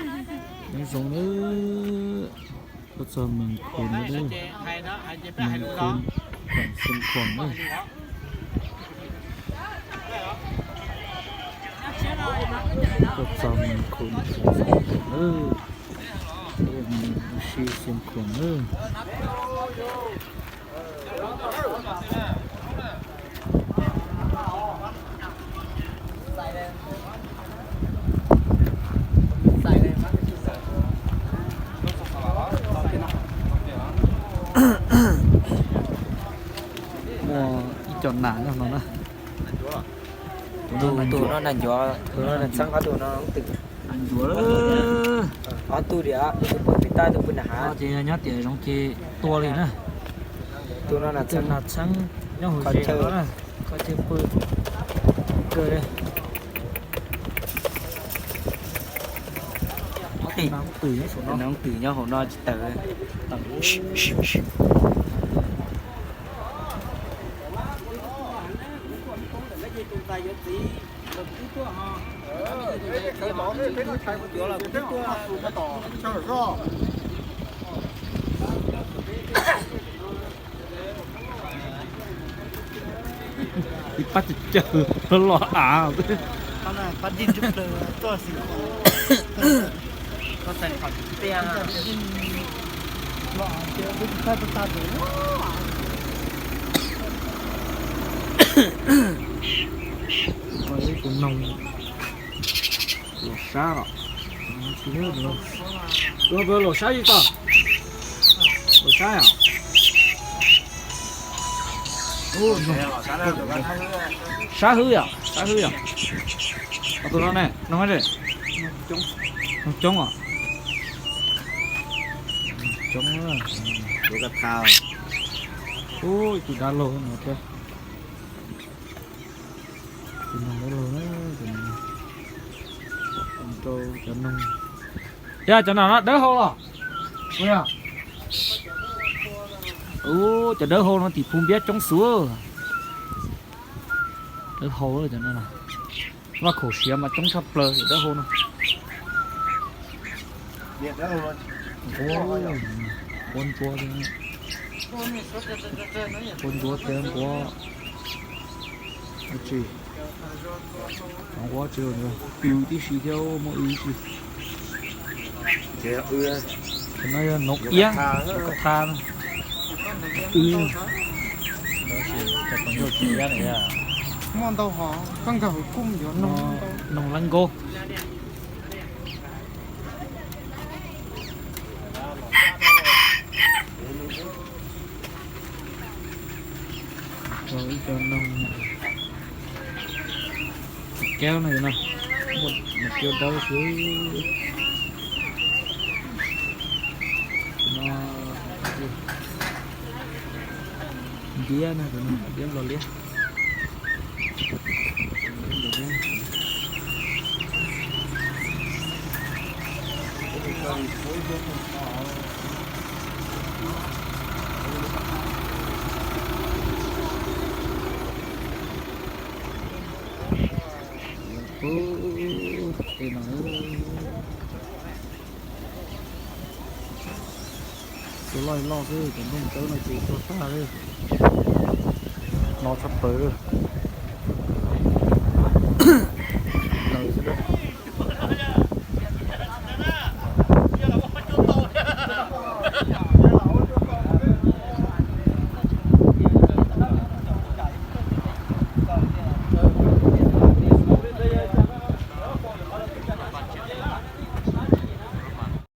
Nyob zoo nawb, tuaj txog Mees Khoom lawm, Mees Khoom, Khoom Xeem Khuam na. Tuaj txog Mees Khoom, Khoom Xeem Khuam na. Ua si Xeem Khuam na. Muaj ib co nas nyob no na. Tus no nas ncuav, tus no nas txheeb, ob tug no nas twm. Nas ncuav, ob tug diam, tus pw pem toj, tus pw nram hav. Ces nyob tiam zoov ces tua li na. Tus no nas txheeb, nas txheeb nyob hauv qhov chaw no na. Qhov chaw pw kawg li. Ob tug nas twm nyob saum no, nas twm nyob hauv no tsis tawm. Ib pab cawg cawg los av. Tus noog los sab os. Tus no laus sab li tau. Laus sab yom. Sab hwb yom, sab hwb yom. Tus no ne, noog, noog coob os. Coob. Ub, tus dab laug no thiab. Tus noog dab laug na, tus no. Rau cov noog. Yog cov no no dawb hau los? Ub, cov dawb hau no tim phu npiab coob xwb. Dawb hau cov no. Vaj khaum siav mas coob tshaj plaws dawb hau no. Nquab, nquab ntsuab thiab, nquab ntsuab thiab nquab tsi, nquab tsi, w tib si thiab muaj w tib si. Ces no yog noov iab, noov ka tha, w. Muaj ntau hov, koj nkag hauv kuj yuav noog, noog leej nkaub. Ib co noog kaub no, muaj kiaub dawb xwb. No ntiab no, ntiab nplog liab. Ub, tej no tua loj loj xwb, cov nplooj tsawb no ces tua tag li. No tshaj plaws li.